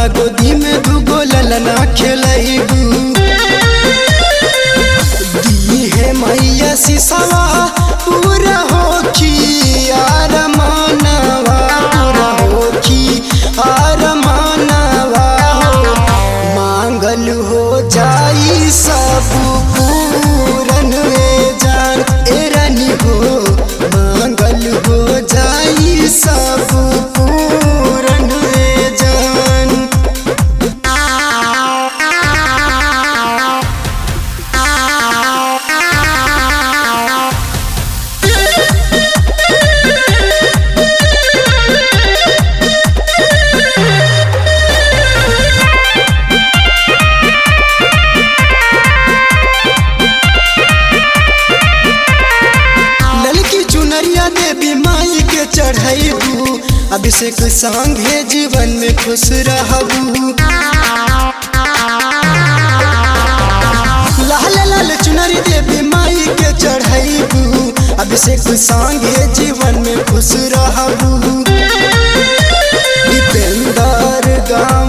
अपना गोदी में दुगो ललना खेलैबू। दी है मैया सिसवा पूरा होखी आर मानवा, पूरा होखी आर मानवा हो। मांगल हो जाई सब पूरन ए जान, ए रानी हो मांगल हो जाई सब पूरन ए जान। ललकी चुनरिया देवी माई के चढ़ैबू, अभिषेक संगे जीवन में खुश रहबू। लाल लाल चुनरी देवी माई के चढ़ैबू, अभिषेक संगे जीवन में खुश रहबू। दीपेंद्र गाँव